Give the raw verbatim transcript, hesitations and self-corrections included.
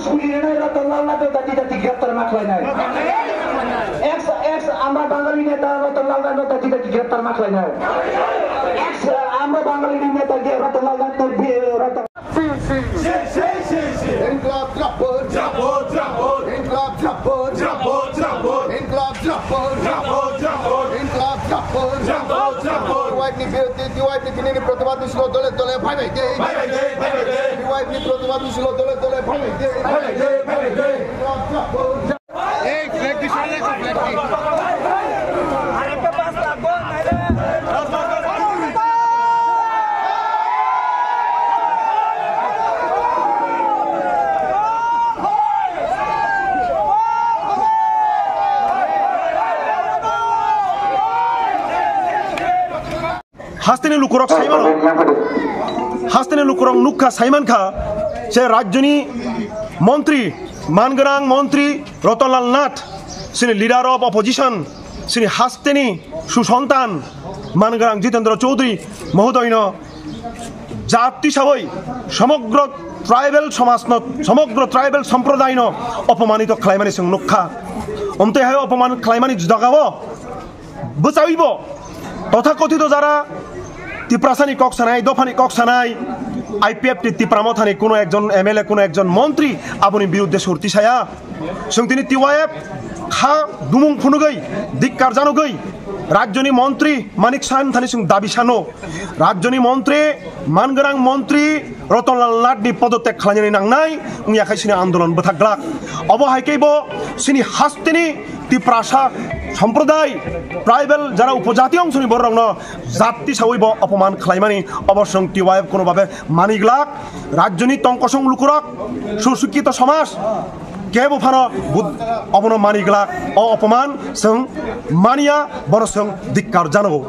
Suri rinai Ratan Lal Nath no dati dati greptar ma khlainai. Ex, ex Amra Bangali neta Ratan Lal Nath no dati dati greptar ma khlainai. Ex Amra Bangali neta ge Ratan Lal Nath no bi-, Ratan Inkılap zindabad. Zindabad, zindabad. Inkılap zindabad. Zindabad, zindabad. Inkılap zindabad. Zindabad, zindabad. Inkılap zindabad. Zindabad, zindabad. T Y P ni biruddhe, T Y P ni protibaad misil dole dole bhai bhai de. Bhai bhai de, bhai bhai de. T Y P ni protibaad misil dole dole bhai bhai de. Bhai bhai de, bhai bhai de. Inkılap zindabad. এই ফ্ল্যাগটি সরে রাখো, ফ্ল্যাগটি। Hasteni lukurok saimano. Hasteni lukurok nukha, saimankha, je rajyoni montri, mangrang montri Ratan Lal Nath, sini leader of opposition, sini hasteni susontan, mangrang Jitendra Chaudhary mohodoino jati sawi somogro tribal somajno, somogro tribal somprodaino opomanito khlaimani chwng nukha. Omtwi hai opoman khlaimani jagao bwchawibo tothakothito jara Tiprasani kok sanai, dophani kok sanai, I P F T Tipra Mothani kuno ekjon M L A, kuno ekjon montri aboni biruddhe surti saya. Chwng tini T Y F kha dumung phunugwi, dikkar janugwi, rajyoni montri Manik Saha thani chwng dabi sano, rajyoni montri, mangrang montri Ratan Lal Nath ni podotyag khlainani nangnai wngya khai chini andolon bwthak glak. Obo hai khe bo chini hasteni Tiprasa somprodai, tribal jara upojati ongsoni bororokno jati sawi bo opoman khlaimani obo chwng T Y F kuno babe mani glak. Rajyoni tongkosong lukurok, susikkito somaj kebo phano bud-, obono mani glak. O opoman chwng maniya, bono chwng dikkar janago.